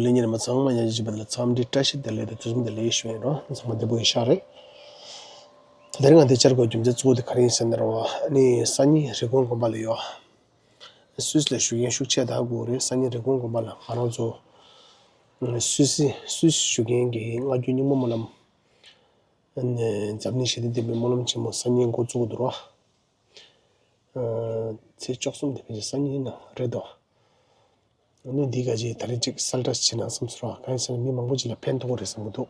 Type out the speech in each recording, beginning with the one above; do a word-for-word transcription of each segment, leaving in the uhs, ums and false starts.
ལྷན་རྒྱས་རྣམ་པ་ཚང་མ་ཉམས་ཞིབ་པ་ལ་འཚམས་འདྲི་བཀྲ་ཤིས་བདེ་ལེགས་དང་ཐུགས་རྗེ་བདེ་ལེགས་ཞུ་ཡིན་རོགས། ཚང་མ་བདེ་པོ་ཡིན་ཤག་རེད། ད་རིང་ང་འདི་བཅར་དགོས་རྒྱུ་མཚན་གཙོ་བོ་དེ་ག་རེ་ཡིན་ཟེར་ན་རོ། ཨ་ནི་སང་ཉིན་རི་ཀོན་དགོན་པ་ལ་ཡོད། སུད་སི་ལ་བཞུགས་མཁན་ཤུགས་ཆེ་དག་དགོས་རེད། སང་ཉིན་རི་ཀོན་དགོན་པ་ལ་ང་རང་ཚོ་སུད་སི་སུད་སི་བཞུགས་མཁན་གྱི་སྔ་འགྱུར་རྙིང་མ་སྨོན་ལམ་འཛམ་གླིང་ཞི་བདེ་ལྡན་པའི་སྨོན་ལམ་ཆེན་མོ་སང་ཉིན་འགོ་བཙུགས་འདུག་རོ། ཚེས་བཅུ་གསུམ་དེ་ཕལ་ཆེར་སང་ཉིན་ཡིན་ན་རེད་དོ། ཨ་ནི་འདི་ག་ཅིག་ད་རེས་ཅིག་གསལ་བསྒྲགས་བྱས་ན་བསམ་སོང་ར། གང་ཡིན་ཟེར་ན་མི་མང་པོ་ཅིག་ལ་ཕན་ཐོགས་རེད་བསམ་གྱི་འདུག་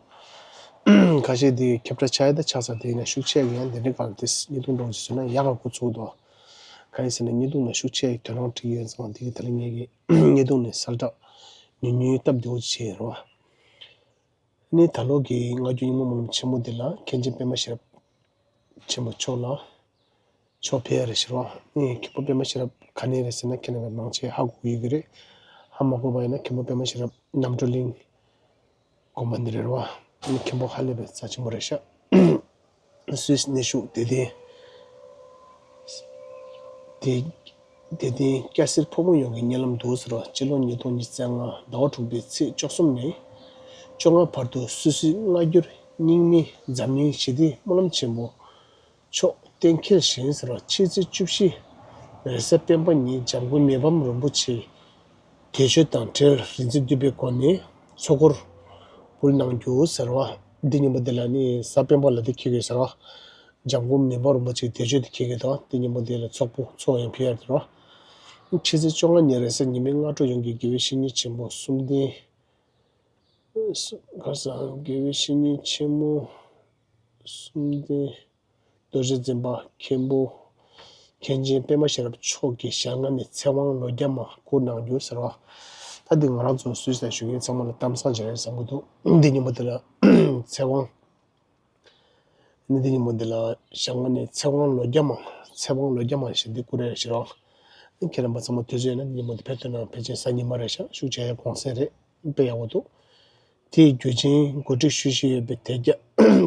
ཁ་ཤས་འདི་ཁྱབ་བསྒྲགས་ཆགས་ཡ་ད་ཆགས་ཚར། དེ་ཡིན་ན་ཤུགས་ཆེ་གི་ཡང་དེ་འདྲའི་སྒང་དེ་བརྙན་ཐུང་འདྲ་བོ་ཅིག་བཟོས་ན་ཡག་ག་འགོ་ཚུགས་འདུག་གང་ཡིན་ཟེར་ན་བརྙན་ཐུང་ལ་ཤུགས་ཆེ་གི་དོ་སྣང་བྱེད་ཀྱི་ཡོད་ཙང་། འདི་གི་ད་རེས་ངེད་ཀྱི་བརྙན་ཐུང་ནས་གསལ་བསྒྲགས་ཉུང་ཉུང་སྟབས་བདེ་བོ་ཅིག་བྱས་ཡོད་རེད་བ། ནི་ད་ལོ་གི་སྔ་འགྱུར་རྙིང་མ་སྨོན་ལམ་ཆེན་མོ་འདི་ལ་མཁན་ཆེན་པད་མ་ཤེས་རབ་ཆེན་པོ་མཆོག་ལ་མཆོག་ཕེབས་ཡ་རེད་ཤག་རོ། ནི་མཁན་པོ་པད་མ་ཤེས་རབ་ག་ནས་རེད་ཟེར་ན་ཁྱེད་རྣམ་པས་མང་ཆེ་ཧ་གོ་གི་ཡོད་ཀྱི་རེད། ཧ་མ་གོ་བ་ཡིན་ན་མཁན་པོ་པད་མ་ཤེས་རབ་རྣམ་གྲོལ་གླིང་དགོན་པ་འདི་རེད་རོ། ནི་མཁན་པོ་ཧ་ལས་པའི་རྩ་ཆེན་པོ་རེད་ཤག་སུད་སི་གནས་བཞུགས་དད་ལྡན། དེ་དེ་སྟེང་སྐྱ་སེར་ཕོ་མོ་ཡོངས་ཀྱི་སྙན་ལམ་འདུག་ཟེར་བ། སྤྱི་ལོ་ཉིས་སྟོང་ཉི་ཤུ་རྩ་ལྔ་ཟླ་བ་དྲུག་པའི་ཚེས་བཅུ་གསུམ་ནས་བཅོ་ལྔ་བར་དུ་སུད་སི་སྔ་འགྱུར་རྙིང་མའི་འཛམ་གླིང་ཞི་བདེའི་སྨོན་ལམ་ཆེན་མོ་མཆོག་གཏན་འཁེལ་བཞིན་ཟེར་བ། ཕྱི་ཚེས་བཅུ་བཞི་རེས་གཟའ་སྤེན་པ་ཉིན་འཇམ་མགོན་མི་ཕམ་རིན་པོ་ཆེ་དལ་འབྱོར་དང་འབྲེལ་རིག་འཛིན་འདུས་པའི་སྒོ་ནས་ཚོགས་འཁོར་འབུལ་གནང་རྒྱུ་ཟེར་བ། འདི་ཉིན་མོ་འདི་ལ་ནི་གཟའ་སྤེན་པ་ལ་འདི་འཁེལ་གྱི་ཟེར་བ། འཇམ་མགོན་མི་ཕམ་རིན་པོ་ཆེའི་དལ་འབྱོར་དེ་འཁེལ་གྱི་འདུག་དེ་ཉིན་མོ་དེ་ལ་ཚོགས་ཕུད་ཚོགས་ཡང་ཕེབས་ཡ་དེ་རོ། ཕྱི་ཚེས་བཅོ་ལྔ་ཉིན་རེས་གཟའ་ཉི་མའི་སྔ་དྲོ་ཡོངས་ཀྱི་དགེ་བའི་བཤེས་གཉེན་ཆེན་མོ་གསུམ་ལྡན། ག་ས་དགེ་བའི་བཤེས་གཉེན་ཆེན་མོ་གསུམ་ལྡན། རྡོ་རྗེ་འཛིན་པ་མཁན་པོ་མཁན་ཆེན་པད་མ་ཤེས་རབ་མཆོག་གི་ཞལ་སྔ་ནས་ཚེ་དབང་ལོ་བརྒྱ་མ་བསྐུར་གནང་རྒྱུ་ཟེར་བ། ད་འདི་ང་རང་ཚོ་སུད་སི་ལ་བཞུགས་མཁན་ཚང་མ་ལ་གཏམ་བཟང་ཅིག་རེད་བསམ་གྱི་འདུག་འདི་ཉིན་མོ་འདི་ལ་ཚེ་དབང་ནི་འདི་ཉིན་མོ་འདི་ལ་ཞལ་སྔ་ནས་ཚེ་དབང་ལོ་བརྒྱ་མ་ཚེ་དབང་ལོ་བརྒྱ་མ་ཞེས་འདི་བསྐུར་རེ་ཞེས་རོགས། ཁྱེད་རྣམ་པ་ཚང་མ་དུས་ཚོད་ཡོད་ན་འདི་ཉིན་མོ་འདི་ཕེབས་ཐུབ་ན་ཕལ་ཆེར་གཟའ་ཉི་མ་རེད་ཤག་ཤུགས་ཆེ་ཡ་གུང་སེང་རེད། དཔེ་ཡག་པོ་འདུག་དེའི་རྒྱུ་ཆེན་གོ་སྒྲིག་ཞུ་བཞིན་ཡོད་པའི་དད་རྒྱ་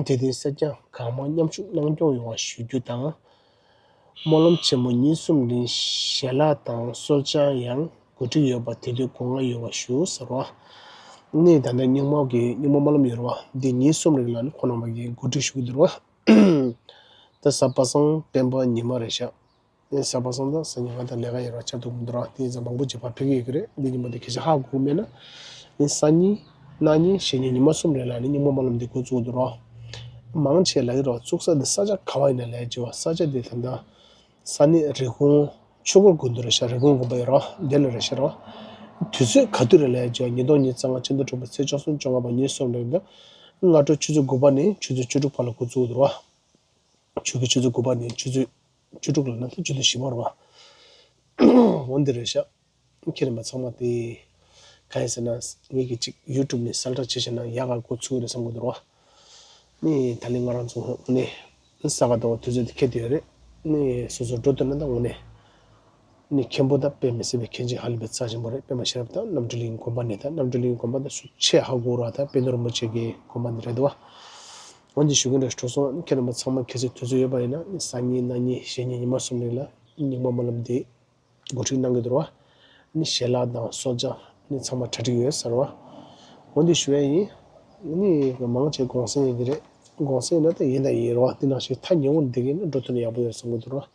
དད་ལྡན་སེར་སྐྱ་གང་མང་མཉམ་ཞུགས་གནང་སྐྱོང་ཡོང་བ་ཞུ་རྒྱུ་དང་། སྨོན་ལམ་ཆེན་མོ་ཉིན་གསུམ་རིང་ཞལ་ལག་དང་གསོལ་ཇ་ཡང་གོ་སྒྲིག་ཡོད་པ་དེ་དུས་དགོངས་པ་ཡོད་པ་ཞུ་ཟེར་བ། ནི་ད་ལྟ་རྙིང་མ་གི་རྙིང་མ་སྨོན་ལམ་ཡོད་རེད་བ། འདི་ཉིན་གསུམ་རིང་ལ་ནི་ཁོང་རྣམ་པ་གིས་གོ་སྒྲིག་ཞུ་གི་འདུག་རེད་བ། ད་གཟའ་པ་སངས་སྤེན་པ་ཉི་མ་རེད་ཤག་གཟའ་པ་སངས་དང་གཟའ་ཉི་མ་དང་ལས་ཀ་ཡོད་ར་ཆ་འདུག་མི་འདུག་ར། དེ་ཡིན་ཙང་མང་པོ་བྱེད་པ་ཕེབས་ཀྱི་ཡོད་ཀྱི་རེད། འདི་ཉིན་མོ་དེ་གལ་ཆེ་ཧ་གོ་མེད་ན། ནི་སང་ཉིན་གནངས་ཉིན་གཞེས་ཉིན་ཉི་མ་གསུམ་རེ་ལ་ནི་རྙིང་མ་སྨོན་ལམ་འདི་འགོ་བཙུགས་འདུག་ར། མང་ཆེ་ལ་ཡོད་ར་བཙུགས་ས་འདི་ས་ཆ་ག་བ་ཡིན་ན་ལས་བྱེད་བ། ས་ཆ་འདི་ད་ལྟ་ས་གནས་རི་ཀོན་ཆོས་འཁོར་དགོན་དུ་རེད་ཤག་རི་ཀོན་དགོན་པ་ཡོད་ར་འདི་ལ་རེད་ཤག་ར། དུས་ཚོད་ག་དུས་རེད་ལས་བྱེད་བ། ཉིས་སྟོང་ཉི་ཤུ་རྩ་ལྔ་སྤྱི་ཟླ་དྲུག་པ་ཚེས་བཅུ་གསུམ་བཅོ་ལྔ་པ་ཉིན་གསུམ་རེ་ལ་སྔ་དྲོ་ཆུ་ཚོད་དགུ་པ་ནས་ཆུ་ཚོད་བཅུ་དྲུག་བར་ལ་འགོ་བཙུགས་འདུག་ར། ཆུ་ཚོད་ཆུ་ཚོད་དགུ་པ་ནས་ཆུ་ཚོད་བཅུ་དྲུག་ལ་ན་ད་ཆུ་ཚོད་བཞི་པ་རེད་བ། འོ་འདི་རེད་ཤག་ཁྱེད་རྣམ་པ་ཚང་མ་དེ་གང་ཡིན་ཟེར་ན་ངེད་ཀྱི་ཅིག་ཡུ་ཊུབ་ནས་གསལ་བསྒྲགས་བྱེད་བཞིན་ན་ཡག་ག་འགོ་ཚུགས་རེད་བསམ་གི་འདུག་ར། ནི་ད་ལན་ང་རང་ཚོ་ནི་ས་ག་ཟླ་བ་དུས་ཚོད་དེ་ཁེལ་དུ་ཡོད་རེད། ནི་སོ་སོ་འགྲོ་ཐུབ་ན་ད་འོ་ནི་ནི་མཁན་པོ་ད་དཔེ་མི་སྲིད་པའི་མཁན་ཆེན་ཧ་ལས་པའི་རྩ་ཆེན་པོ་རེད། པད་མ་ཤེས་རབ་དང་རྣམ་གྲོལ་གླིང་དགོན་པ་ནས། ད་རྣམ་གྲོལ་གླིང་དགོན་པ་ད་ཤུགས་ཆེ་ཧ་གོ་ར། ད་དཔལ་ལྡན་རིན་པོ་ཆེ་གི་དགོན་པ་འདི་རེད་འདུག་བ། འོན་ཏེ་ཞུ་མཁན་འདྲ་འགྲོ་སོང་། ཁྱེད་རྣམ་པ་ཚང་མ་གལ་སྲིད་དུས་ཚོད་ཡོད་པ་ཡིན་ན་ནི་སང་ཉིན་གནངས་ཉིན་གཞེས་ཉིན་ཉི་མ་གསུམ་རིང་ལ་རྙིང་མ་སྨོན་ལམ་འདི་འགོ་ཁྲིད་གནང་གི་འདུག་ར་བ། ནི་ཞལ་ལག་དང་གསོལ་ཇ་ནི་ཚང་མ་གྲ་སྒྲིག་ཡོད་ཟེར་བ། འོན་ཏེ་ཞུ་ཡ་ཡིན། ནི་མང་ཆེ་གུང་སེང་ཡིན་གྱི་རེད། གུང་སེང་ཡིན་ན་ད་ཡིན་ད་ཡིན་ར་བ། འདི་ནང་བཞིན་ཐག་ཉེ་བོ་འདི་གི་ནི་འགྲོ་ཐུབ་ན་ཡག་པོ་ཡོད་བསམ་གི་འདུག་ར་བ།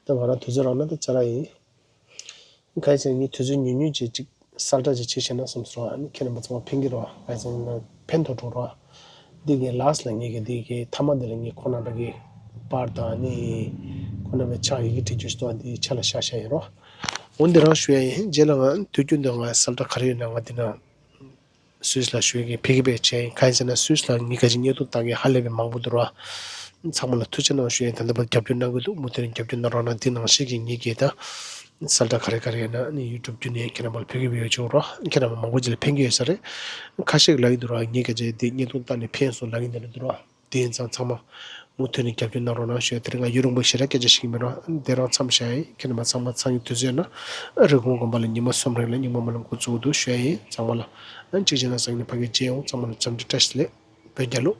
ད་ང་རང་དུས་ཚོད་རག་ན་ད་བཅར་ཡ་ཡིན། གང་ཡིན་ཟེར་ན་ངས་དུས་ཚོད་ཉུང་ཉུང་ཅིག་ཅིག་གསལ་བསྒྲགས་ཅིག་བྱེད་ཤེས་ན་བསམ་སོང་། ཨ་ནི་ཁྱེད་རྣམ་པ་ཚང་མ་ཕན་གྱི་རེད་བ། གང་ཡིན་ཟེར་ན་ཕན་ཐོགས་འགྲོ་རེད་བ། འདི་གའི་ལཱསི་ལ་ངེད་ཀྱི་འདི་གའི་མཐའ་མ་འདི་ལ་ངས་ཁོང་རྣམ་པ་གི་པར་དང་ནི་ཁོང་རྣམ་པའི་ཕྱག་ཡི་གེ་བྲིས་རྒྱུ་ཞིག་འདུག་འདི་ཕྱག་ལ་བཞག་བཞག་ཡིན་རོ། འོ་འདི་རང་ཞུ་ཡ་ཡིན། རྗེས་ལ་ང་དུས་རྒྱུན་དུ་ང་གསལ་བསྒྲགས་ག་རེ་ཡོད་ན་ང་འདི་ན་སུད་སི་ལ་བཞུགས་མཁན་ཕ་གི་པའི་བྱས་ཡིན། གང་ཡིན་ཟེར་ན་སུད་སི་ལ་ངའི་ག་ཅིག་བརྙན་ཐུང་ལྟ་མཁན་ཧ་ལས་པའི་མང་པོ་འདུག་ར། ཚང་མ་ལ་ཐུགས་རྗེ་གནང་ཞུ་ཡིན། ད་ལྟ་བར་རྒྱབ་སྐྱོར་གནང་གི་འདུག་མུ་མཐུད་ནས་རྒྱབ་སྐྱོར་གནང་རོགས་གནང་། འདི་ནང་བཞིན་གྱི་ངའི་གི་ད་གསལ་བསྒྲགས་ག་རེ་ག་རེ་ཡིན་ན་ནི་ཡུ་ཊུབ་བརྒྱུད་ནས་ཁྱེད་རྣམ་པ་ལ་ཕེབས་ཀྱི་ཡོད་ཆོག་ར། ཁྱེད་རྣམ་པ་མང་པོ་ཅིག་ལ་ཕན་གྱི་ཡོད་ས་རེད། ཁ་ཤས་ཀྱིས་ལབ་ཀྱི་འདུག་ར། ངའི་ག་ཅིག་འདི་བརྙན་ཐུང་ལྟ་ནས་ཕན་སོང་ལབ་ཀྱི་འདུག་ར། དེ་ཡིན་ཙང་ཚང་མ་མུ་མཐུད་ནས་རྒྱབ་སྐྱོར་གནང་རོགས་གནང་ཞུ་ཡ། དེ་རིང་ང་ཡུན་རིང་པོ་ཞེ་དྲག་སྐད་ཆ་བཤད་ཀྱི་མེད་ར། དེ་རང་མཚམས་བཞག་ཡིན། ཁྱེད་རྣམ་པ་ཚང་མ་སང་ཉིན་དུས་ཚོད་ཡོད་ན་རི་ཀོན་དགོན་པ་ལ་ཉི་མ་གསུམ་རིང་ལ་རྙིང་མ་སྨོན་ལམ་འགོ་བཙུགས་འདུག་ཞུ་ཡ་ཡིན། ཚང་མ་ལ་ཨ་གཅིག་བྱས་ན་སང་ཉིན་ཕ་གི་མཇལ་ཡོང་། ཚང་མ་ལ་འཚམས་འདྲི་བཀྲ་ཤིས་བདེ་ལེགས། བོད་རྒྱལ་ལོ།